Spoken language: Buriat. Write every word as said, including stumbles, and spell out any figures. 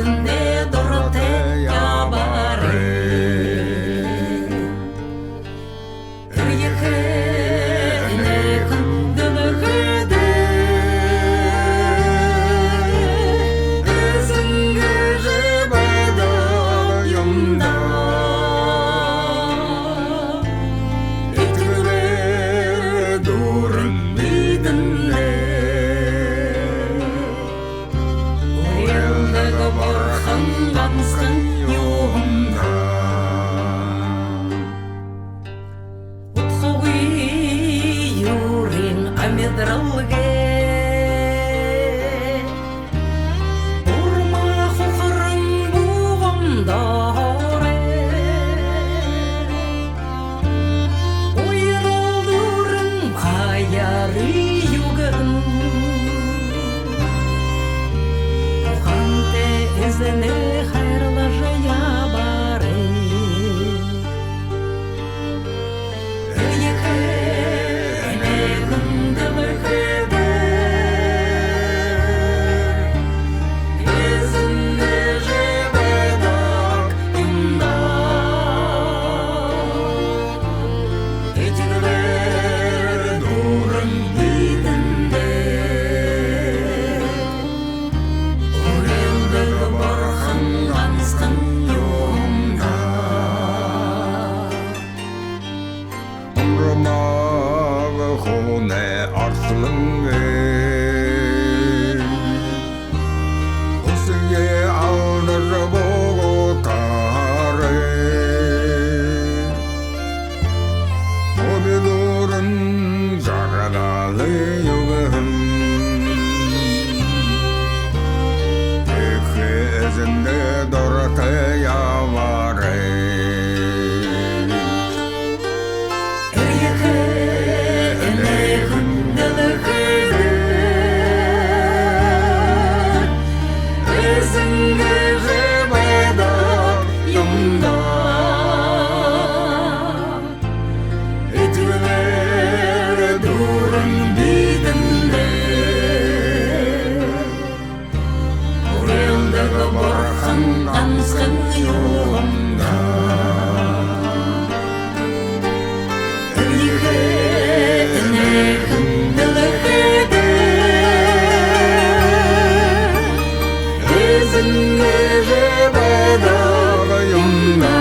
эзэндээ дуратай ябаарай. Эрьехэ энэхэн дэлхэйдэ эзэн гэжэ байдаг юм даа. Итгэлээр дүүрэн бидэндээ уриалдаг Бурхан гансахан юм даа. Удхагүй юрын амидаралгүй, урма хухаран буган доорой уярал дүүрэн баяр юугэн. Ухаантай эзэнээ хайрлажа ябаарай. Эрьехэ энэхэн дэлхэйдэ эзэн гэжэ байдаг юм даа. Итгэлээр дүүрэн бидэндээ уриалдаг Бурхан гансахан юм даа. Урмаг хүнэй арсалан ээ, хүсэеэ алдажа буугатаарай. Уби дүүрэн жаргалые үгэһэн эхэ эзэндээ дуратай ябаарай. Эрьехэ энэхэн дэлхэйдэ эзэн гэжэ байдаг юм даа. Итгэлээр дүүрэн бидэндээ уриалдаг Бурхан гансахан юм даа. Эрьехэ энэхэн дэлхэйдэ эзэн гэжэ байдаг юм даа.